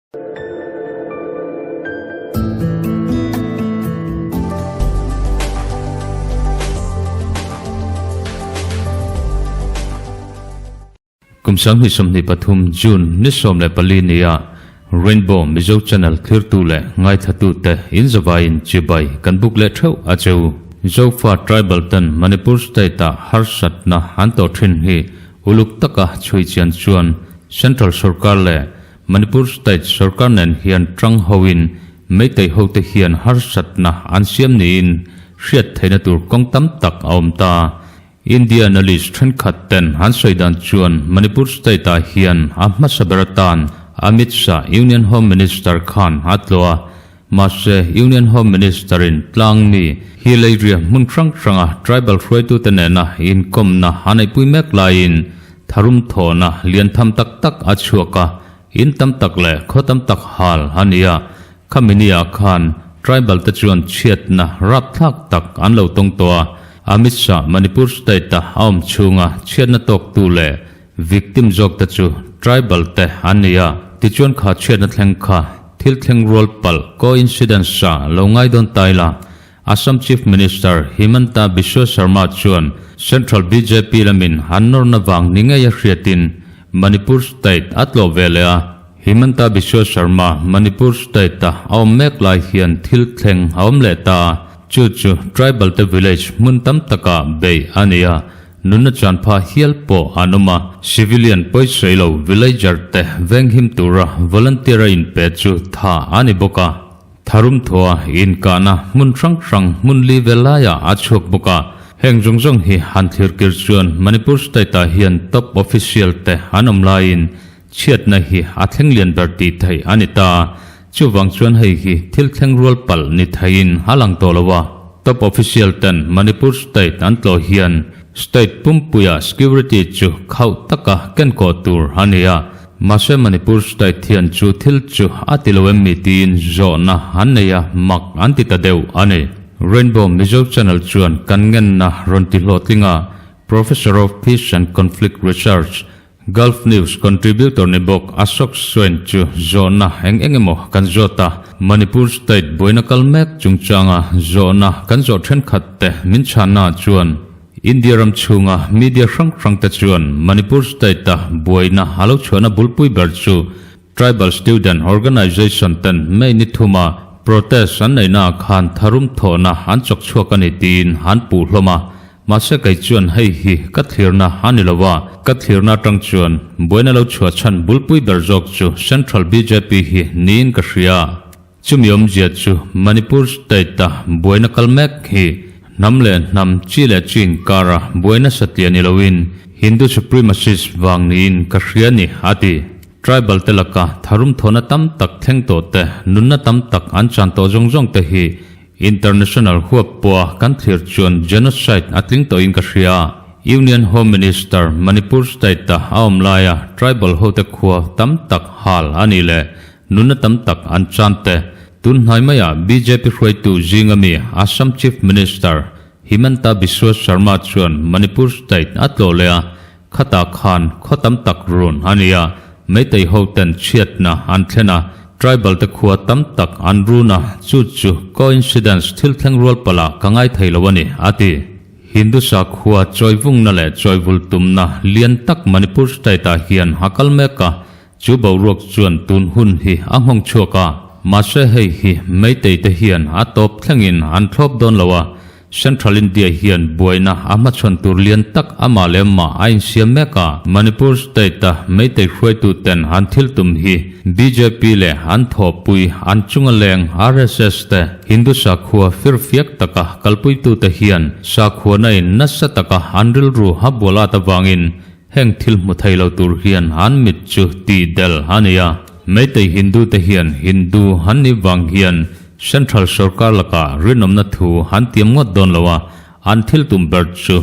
Kum 2023 June ni 14 ni a Rainbow Mizo Channel thlirtu leh ngaithlatute inzawaiin chibai kan buk leh theuh a cheu. Zofa Tribal ten Manipur State-ah harsatna an tawh thin hi uluk taka chhui chian chuan Central Sorkar leh Manipur State Sorkar nen hian tang hoin Meitei hote hian harsatna an siam niin hriat theihna tur kawng tam tak a awm ta. India analyst thenkhat ten an sawi dan chuan Manipur state ah hian a hmasa ber atan Amit Shah Union Home Minister khan a tlawh a, mahse Union Home Minister in tlang mi hill area hmun hrang hranga tribal hruaitute nena inkawmna a neihpui mek laiin tharum thawhna lian tham tak tak a chhuak a, in tam tak leh khaw tam tak hal a ni a, Khami ni ah khan tribal te chuan chhiatna rapthlak tak an lo tawng tawh a, Amit Shah Manipur state a a awm chhunga chhiatna tawktu leh victim zawk te chu tribal te an ni a, tichuan kha chhiatna thleng kha thil thleng rual palh coincidence ah lo ngai dawn ta ila, Assam Chief Minister Himanta Biswa Sarma chuan Central bjp lamin an nawrna vang ni ngei a hriatin Manipur state a tlawh ve leh a. Himanta Biswa Sarma Manipur state a a awm mek lai hian thil thleng a awm leh ta a, chu chu tribal te village hmun tam takah beih a ni a, nunna chan pha hial pawh an awm a, civilian pawisawi lo villager te venghim tura volunteer a inpe chu tha a ni bawk a. Tharum thua inkahna hmun hrang hrang hmun li vel laiah a chhuak bawk a, heng zawng zawng hi han thlir kir chuan Manipur state ah hian top official te an awm laiin Chhiatna hi a thleng lian ber tih theih a ni ta. Chuvang chuan hei hi thil thleng rual palh ni theiin a lang tawh lo a. Top official ten Manipur state an tlawh hian state pumpuia security chu khauh taka ken kawh tur a ni a. Mahse Manipur state hian chu thil chu a ti lo em mi tiin zawhna an nei a, mak an ti ta deuh a ni. Rainbow Mizo Channel chuan kan ngenna rawn ti hlawhtling a, Professor of Peace and Conflict Research, Gulf News contributor ni bawk Ashok Swain chu zawhna eng eng emaw kan zawt a, Manipur state buaina kal mek chungchanga zawhna kan zawh thenkhat te min chhanna chuan India ram chhunga media hrang hrang te chuan Manipur state-a buaina a lo chhuahna bulpui ber chu Tribal Student Organization ten May ni thuma protest an neihna ah khan tharum thawhna an chawk chhuak a ni tiin an puh hlawm a, mahse kei chuan hei hi ka thlirna a ni lo a, ka thlirna atang chuan buaina lo chhuah chhan bulpui ber zawk chu Central bjp hi niin ka hria. Chumi awmzia chu Manipur state a buaina kal mek hi hnam leh hnam chi leh chi inkara buaina satliah ni loin Hindu supremacist vang niin ka hria ni a ti. Tribal te laka tharum thawhna tam tak thleng tawh te, nunna tam tak an chan tawh zawng zawng te hi International huap pawha kan thlir chuan genocide a tling tawhin ka hria. Union Home Minister Manipur state-a a awm laia tribal hote khua tam tak hal a nih leh nunna tam tak an chan te, tun hnai maiah bjp hruaitu zinga mi Assam Chief Minister Himanta Biswa Sarma chuan Manipur state a tlawh leh a, Khatah khan khaw tam tak run a ni a, Meitei ho ten chhiatna an thlen a, tribal te khua tam tak an run a, chu chu coincidence thil thleng rual palh ah ka ngai thei lo a ni, a ti. Hindu sakhua chawivungna leh chawivul tumna lian tak Manipur state ah hian a kal mek a, chu boruak chuan tun hun hi a nghawng chhuak a, mahse hei hi Meitei te hian a tawp thlengin an thlawp dawn lo a, Central India hian buaina a hmachhawn tur lian tak amah leh amah a insiam mek a, Manipur state-a Meitei hruaituten an thil tum hi bjp leh an thawhpui an chunga leng RSS te Hindu sakhua firfiak taka kalpuitute hian sakhuana in nasa taka an rilru a bual at avangin heng thil hmu thei lo tur hian an mit chu tih del a ni a. Meitei Hindu te hian Hindu an nih vang hian Central sorkar lakah rinawmna thu an tiam ngawt dawn lo a, an thil tum ber chu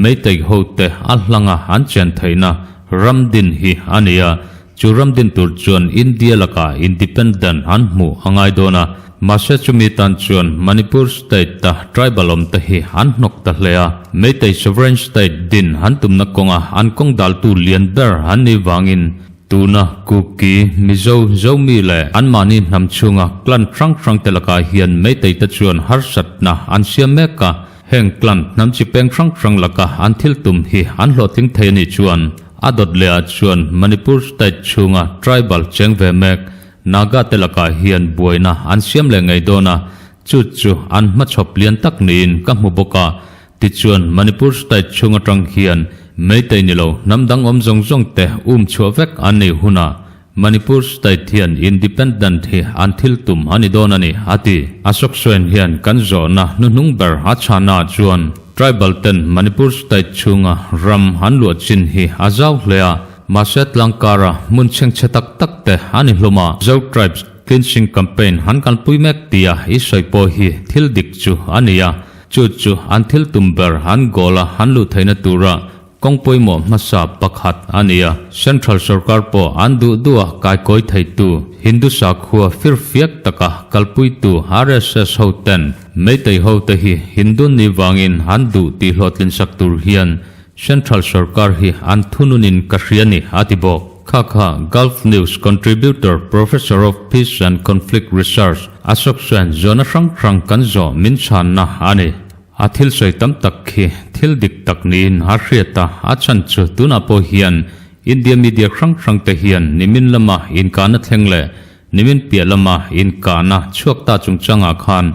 Meitei hote a hlanga an chen theihna ram din hi a ni a, chu ram din tur chuan India lakah independent an hmuh a ngai dawn a, mahse chumi tan chuan Manipur state-a tribal awm te hi an hnawk ta hle a, Meitei sovereign state din an tumna kawnga an kawng daltu lian ber an nih vangin. Tuna Kuki, Mizo, Zomi leh anmahni hnam chhunga clan hrang hrangte lakah hian Meitei te chuan harsatna an siam mek a, heng clan hnam chi peng hrang hrang laka an thil tum hi an hlawhtling thei a nih chuan a dawt lehah chuan Manipur state chhunga tribal cheng ve mek Naga te lakah hian buaina an siam leh ngei dawn a, chu chu an hmachhawp lian tak niin ka hmu bawk a. Tichuan, Manipur state chhung atang hian Meitei ni lo hnam dang awm zawng zawng te um chhuah vek an nei hunah Manipur state hian independent hi an thil tum a ni dawn a ni, a ti. Ashok Swain hian kan zawhna hnuhnung ber a chhahnaah chuan tribal ten Manipur state chhunga ram an luah chin hi a zau hle a, mahse tlangkara hmun chhengchhe tak tak te a ni hlawm a. Zo tribes cleansing campaign han kalpui mek tia i sawi pawh hi thil dik chu a ni a. Chu chu an thil tum ber an goal a han luh theihna tura kawng pawimawh hmasa pakhat a ni a. Central sorkar pawh an duh duh a kaikawi theitu Hindu sakhua firfiak taka kalpuitu RSS ho ten Meitei ho te hi Hindu ni vangin an duh tih hlawhtlin sak tur hian Central sorkar hi an thununin ka hria ni a ti bawk. Kha kha Gulf News contributor Professor of Peace and Conflict Research Ashok Swain zawhna hrang hrang kan zawh min chhanna a ni. A thil sawi tam tak khi thil dik tak niin a hriat a, a chhan chu tunah pawh hian India media hrang hrang te hian nimin lama inkahna thleng leh nimin piah lama inkahna chhuak ta chungchangah khan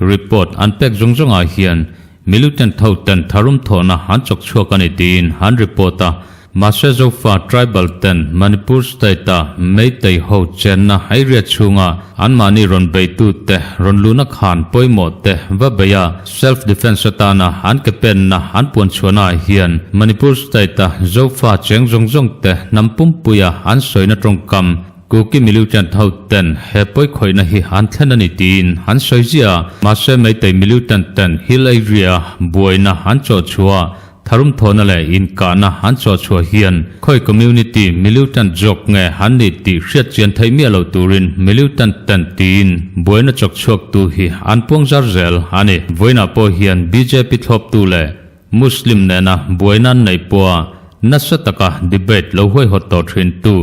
Report an pek zawng zawngah hian militant ho ten tharum thawhna an chawk chhuak a ni tiin an report a, mahse Zofa tribal ten Manipur state a Meitei ho chenna area chhunga anmahni rawn beitu te rawn luhna khan pawimawh te va bei a, self defence atana an ke penna an puan chhuahna ah hian Manipur state a Zofa cheng zawng zawng te hnam pumpuia an sawina tawngkam Kuki militant ho ten he pawi khawihna hi an thlen a ni tiin an sawi ziah a, mahse Meitei militant ten hill area buaina an chawh chhuah a, tharum thawhna leh inkahna an chawh chhuah hian khawi community militant zawk nge an nih tih hriat chian theih miah loh turin militant ten tiin buaina chawk chhuaktu hi an puang zar zel a ni. Vawiinah pawh hian bjp thlawptu leh Muslim nena buaina an neih pawha nasa taka debate lo huaihawt tawh thintu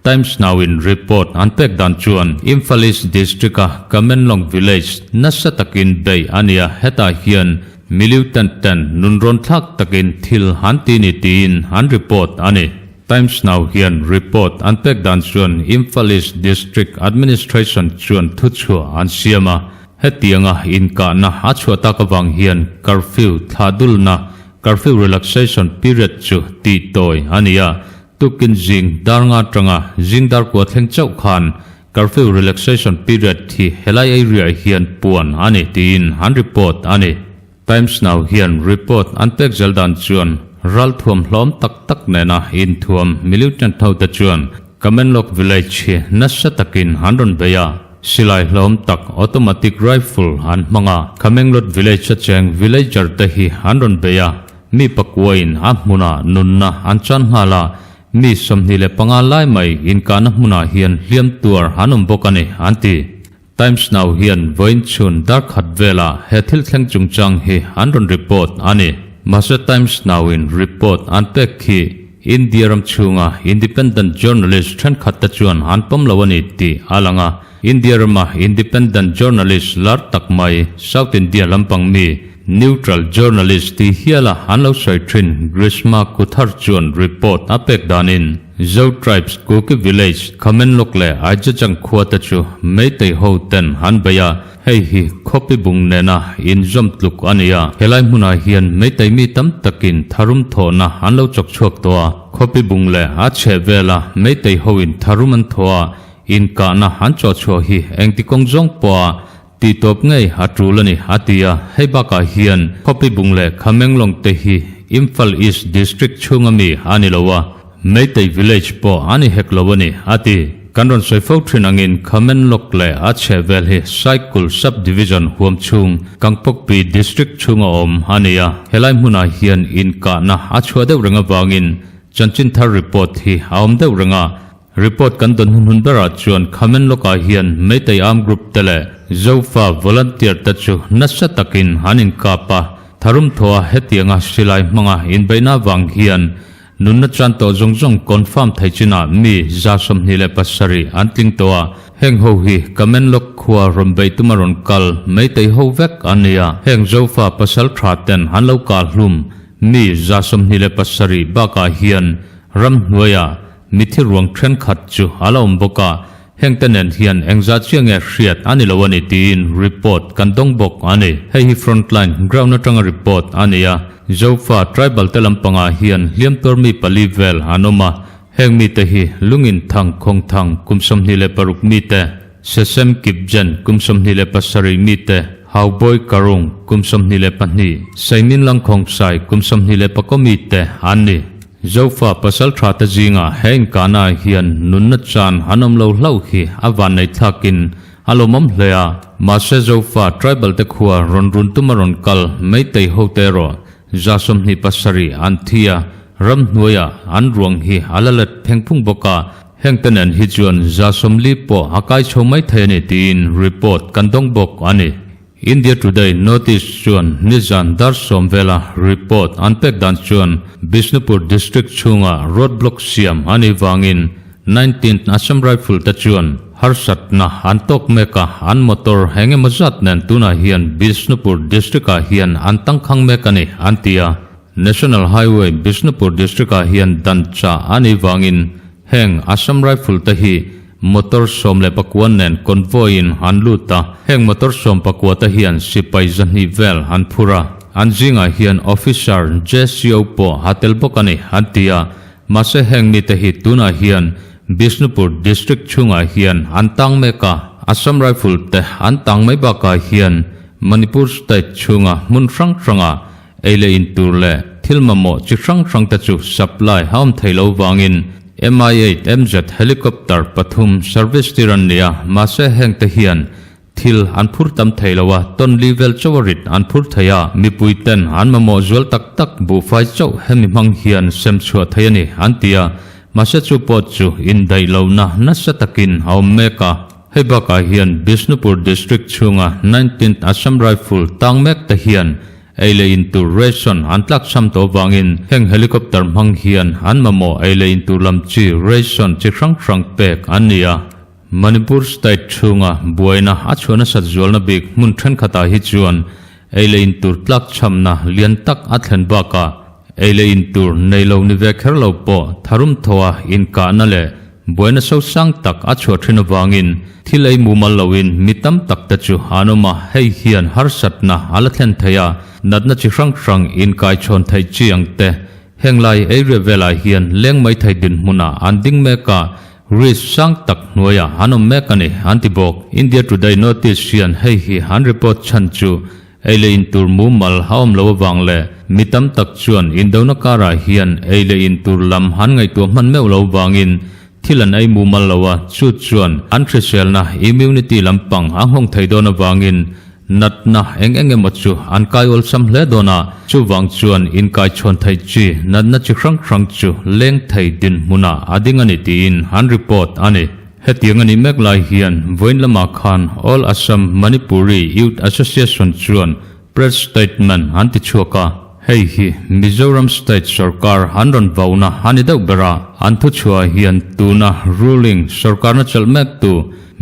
Times Now in report an pek dan chuan Imphal East District-a Kamenlong Village nasa takin bei a ni a, hetah hian militant ten nunrawn thlak takin thil an ti ni tiin an report a ni. Times Now hian report an pek dan chuan Imphal East District Administration chuan thuchhuah an siam a, hetianga inkahna a chhuah tak avang hian curfew thlahdulna, curfew relaxation period, chu tihtawi a ni a, Tukin zing dar nga atanga zing dar kua thleng chauh khan curfew relaxation period hi helai area hian puan a ni tiin an report a ni. Times Now hian report an pek zel dan chuan ralthuam hlawm tak tak nena inthuam militant hote chuan Kamenlok village hi nasa takin an rawn bei a, silai hlawm tak automatic rifle an hmang a, Kamenglot village a cheng villager te hi an rawn bei a, Mi pakuain a hmunah nunna an chan nghal a, mi 25 lai mai inkahna hmunah hian hliam tuar an awm bawk a ni, an ti. Times Now hian vawiin chhun dar khat velah he thil thleng chungchang hi an rawn report a ni. Mahse Times Now-in report an pek khi India ram chhunga independent journalist thenkhat te chuan an pawm lo a ni tih a lang a. India rama independent journalist lar tak mai South India lampang mi Neutral journalist tih hiala an lo sawi thin Grishma Kuthar chuan report a pek danin Zo Tribes Kuki Village Khamenlok leh Aijachang khua te chu Meitei ho ten an bei a, hei hi khawpi bung nena inzawm tluk a ni a, helai hmunah hian Meitei mi tam takin tharum thawhna an lo chawk chhuak tawh a, khawpi bung leh a chheh vela Meitei hoin tharum an thawh a, inkahna an chawh chhuah hi engti kawng zawng pawha Tih tawp ngei a tul a ni, a ti a. Hei bakah hian Khawpi Bung leh Khamenglong te hi Imphal East District chhunga mi a ni lo a, Meitei Village pawh a ni hek lo a ni, a ti. Kan rawn sawi fo thin angin Khamenlok leh a chhehvel hi Saikul Sub-Division huam chhung Kangpokpi District chhunga awm a ni a. Helai hmunah hian inkahna a chhuah deuh reng avangin chanchin thar report hi a awm deuh reng a. Report kan dawn hun hun berah chuan Khamen lawkah hian Meitei Armed Group te leh Zofa volunteer te chu nasa takin an inkap a, tharum thawha hetianga silai hmanga inbeihna avang hian Nunna chan tawh zawng zawng confirm thei chinah mi 27 an tling tawh a, heng ho hi Kamenlok khua rawn beih tuma rawn kal Meitei ho vek an ni a, heng Zofa pasal tha ten an lo kah hlum mi 27 bakah hian ramhnuaiah mithi ruang thenkhat chu a la awm bawk a, Hengte nen hian engzah chiah nge hriat a ni lo a ni tiin report kan dawng bawk a ni. Hei hi frontline ground atanga report a ni a, Zofa tribal te lampangah hian hliam tuar mi pali vel an awm a, heng mite hi Lungin Thang Khawng Thang kum 26 mite, Sesem Kipjen kum 27 mite, Haubawi Karung kum 22, Saimin Langkhawng Sai kum 29 mite an ni. Zofa pasal tha te zingah he inkahna ah hian nunna chan an awm lo hlauh hi a vannei thlakin a lawmawm hle a. Mahse Zofa tribal te khua rawn run tuma rawn kal Meitei ho te erawh 27 an thi a, ramhnuaiah an ruang hi a la let pheng phung bawk a, heng te nen hi chuan 40 pawh a kai chho mai thei a ni tiin report kan dawng bawk a ni. India Today notice chuan nizan dar sawm vela report an pek dan chuan Bishnupur district chhunga road block siam a nih vangin 19th Assam Rifle te chuan harsatna an tawk mek a, an motor eng emaw zat nen tunah hian Bishnupur district ah hian an tangkhang mek a ni an ti a. National Highway Bishnupur district ah hian dan chah a nih vangin heng Assam Rifle te hi Motor 19 nen convoy in an lut a, heng motor 19 te hian sipai 200 vel an phur a, an zingah hian officer JCO pawh a tel bawk a ni an ti a, mahse heng mite hi tunah hian Bishnupur district chhungah hian an tang mek a, Assam Rifle te an tang mai bakah hian Manipur state chhunga hmun hrang hrangah Ei leh in tur leh thil mamawh chi hrang hrang te chu supply a awm thei lo vangin Mi-8 MZ helicopter pathum service tir an ni a, mahse heng te hian thil an phur tam thei lo a, ton li vel chauh a rit an phur thei a, mipui ten an mamawh zual tak tak buhfai chauh hemi hmang hian sem chhuah thei a ni an ti a, mahse chu pawh chu indaih lohna nasa takin a awm mek a. Hei bakah hian Bishnupur district chhunga 19th Assam Rifle tang mek te hian Ei leh in tur ration an tlakchham tawh avangin heng helicopter hmang hian an mamawh ei leh in tur lam chi ration chi hrang hrang pek an ni a. Manipur state chhunga buaina a chhuah nasat zualna bik hmun thenkhatah hi chuan ei leh in tur tlakchhamna lian tak a thlen bakah ei leh in tur nei lo ni ve kher lo pawh tharum thawha inkahna leh Buaina sosang tak a chhuah thin avangin thil ei mumal loin mi tam tak te chu an awm a, hei hian harsatna a la thlen thei a, natna chi hrang hrang inkaichhawn theih chi ang te henglai ei riah velah hian leng mai thei dinhmunah an ding mek a, risk sang tak hnuaiah an awm mek a ni an ti bawk. India Today notice hian hei hi an report chhan chu Ei leh in tur mumal a awm lo avang leh mi tam tak chuan indona karah hian ei leh in tur lam an ngaihtuah hman meuh lo vangin thil an ei mumal lo a, chu chuan an hriselna, immunity, lampang a nghawng thei dawn avangin natna eng eng emaw chu an kai awlsam hle dawn a, chuvang chuan inkaichhawn theih chi natna chi hrang hrang chu leng thei dinhmunah a ding a ni tiin an report a ni. Hetiang a nih mek lai hian vawiin lamah khan All Assam Manipuri Youth Association chuan press statement an ti chhuak a, hei hi Mizoram state sorkar an rawn vauna a ni deuh ber a, an thuchhuah hian tuna ruling sorkarna chelh mektu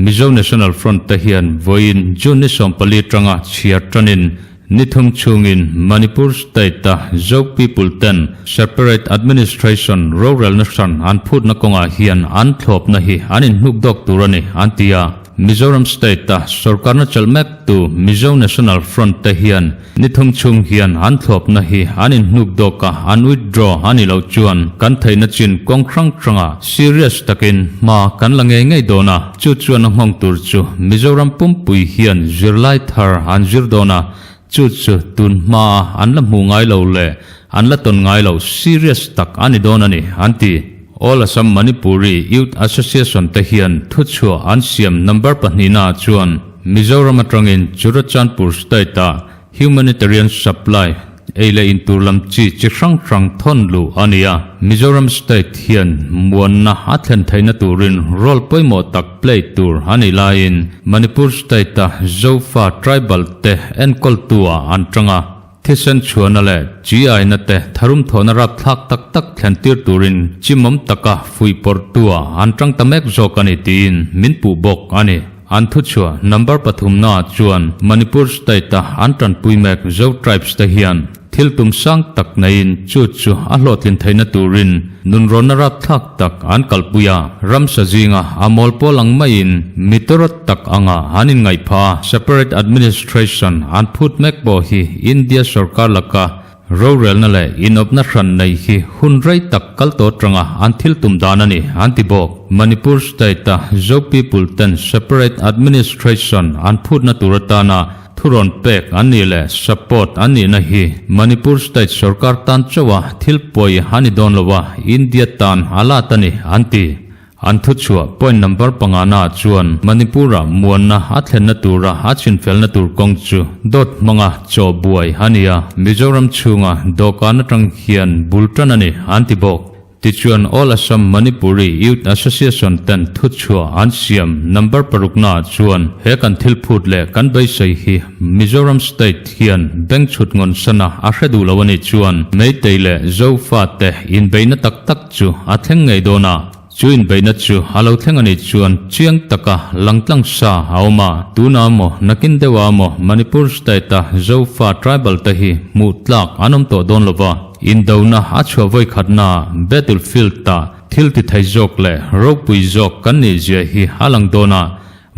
Mizo National Front te hian vawiin June ni 14 tanga chhiar tanin Ni thum chhungin Manipur state-a Zo people ten separate administration rorelna hran an phutna kawngah hian an thlawpna hi an inhnuk dawk tur a ni, an ti a. Mizoram state-a sorkarna chelh mektu Mizo National Front te hian ni thum chhung hian an thlawpna hi an inhnuk dawk a, an withdraw a nih loh chuan kan theihna chin kawng hrang hrangah serious takin hma kan la ngei ngei dawn a. Chu chuan a nghawng tur chu Mizoram pumpui hian zirlai thar an zir dawn a, chu chu tun hmaa an la hmuh ngai lo leh an la tawn ngai lo serious tak a ni dawn a ni, an ti. All Assam Manipuri Youth Association te hian thuchhuah an siam number pahnihnaah chuan Mizoram atangin Churachandpur state-ah Humanitarian supply, ei leh in tur lam chi chi hrang hrang thawn luh a ni a. Mizoram state hian muanna a thlen theihna turin role pawimawh tak play tur a nih laiin Manipur state-a Zofa tribal te enkawltu ah an tang a. Thisen chhuahna leh chi aina te tharum thawhna rapthlak tak tak thlen tir turin chimawm taka fuihpawrhtua an tang ta mek zawk a ni tiin min puh bawk a ni. An thuchhuah number pathumnaah chuan Manipur state-a an tanpui mek Zo tribes te hian thil tum sang tak neiin chu chu a hlawhtlin theihna turin nunrawnna rapthlak tak an kalpui a, ramsa zinga a mawl pawl ang maiin mi tawrawt tak anga an inngaihphah a, separate administration an phut mek pawh hi India sorkar laka rorelna leh inawpna hran neih hi hun rei tak kal tawh atanga an thil tum dan a ni an ti bawk. Manipur state-a Zo people ten separate administration an phutna tur atana Thurawn pek an nih leh support an nihna hi Manipur state sorkar tan chauha thil pawi a ni dawn lo a, India tan a lat a ni, an ti. An thuchhuah point number pangana ah chuan Manipur-ah muanna a thlenna tura a chinfelna tur kawng chu dawt hmanga chaw buai a ni a, Mizoram chhunga dawhkan atang hian bul tan a ni, an ti bawk. Tichuan All Assam Manipuri Youth Association ten thuchhuah an siam number paruknaah chuan he kan thil phut leh kan beisei hi Mizoram State hian bank chhut ngawn sana a hre duh lo a nih chuan Meitei leh Zofa te inbeihna tak tak chu a thleng ngei dawn a, chu inbeihna chu a lo thleng a nih chuan chiang taka langtlang sa a awm a, tunah maw nakin deuhah maw Manipur State-a Zofa tribal te hi hmuh tlak an awm tawh dawn lo va. Indona a chhuah vawi khatnaah battlefield-ah thil ti thei zawk leh ropui zawk kan nih zia hi a lang dawn a,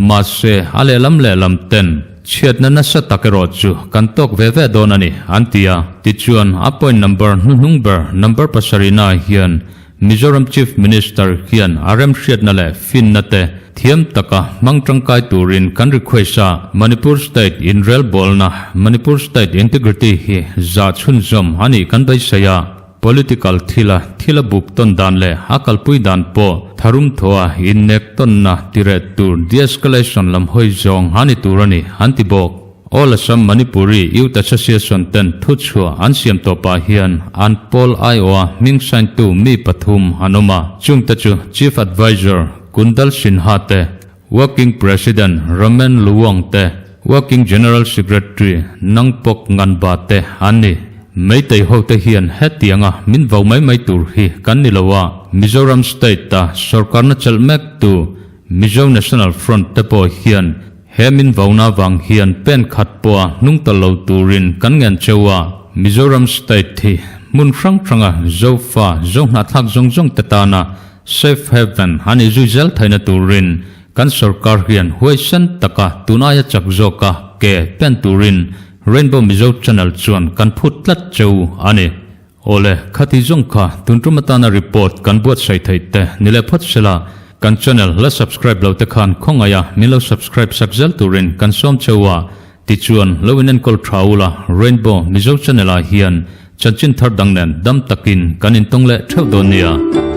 mahse a lehlam lehlam ten chhiatna nasa tak erawh chu kan tawk ve ve dawn a ni, an ti a. Tichuan, a point number hnuhnung ber number pasarihnaah hian Mizoram Chief Minister hian a remhriatna leh finna te thiam taka hmang tangkai turin kan request a, Manipur State inrelbawlna, Manipur State Integrity hi zah chhunzawm a nih kan beisei a, political thila thil a buk tawn dan leh a kalpui dan pawh tharum thawha innek tawnna tireh tur de-escalation lam hawi zawng a ni tur a ni, an ti bawk. All Assam Manipuri Youth Association ten thuchhuah an siam tawh pah hian an pawl aiawha hming signtu mi pathum an awm a, chungte chu Chief Advisor Kundal Sinha te, Working President Ramen Luwang te, Working General Secretary Nangpok Nganba te an ni. Meitei hote hian hetianga min vau mai mai tur hi kan ni lo a, Mizoram State-a sorkarna chelh mektu Mizo National Front te pawh hian He min vauna vang hian pen khat pawha hnung ta lo turin kan ngen cheu a, Mizoram State hi hmun hrang hranga Zofa, Zohnahthlak zawng zawng te tana safe haven a nih zui zel theihna turin kan sorkar hian huaisen taka tun aia chak zawka ke pen turin Rainbow Mizo Channel chuan kan phut tlat cheu a ni. Awle, khati zawng kha tun tum atana report kan buatsaih theih te ni leh phawt sela, kan channel la subscribe lo te khan khawngaih a min lo subscribe sak zel turin kan sawm cheu a, tichuan lo in enkawl tha ula Rainbow Mizo channel ah hian chanchin thar dang nen dam takin kan intawng leh theuh dawn nia.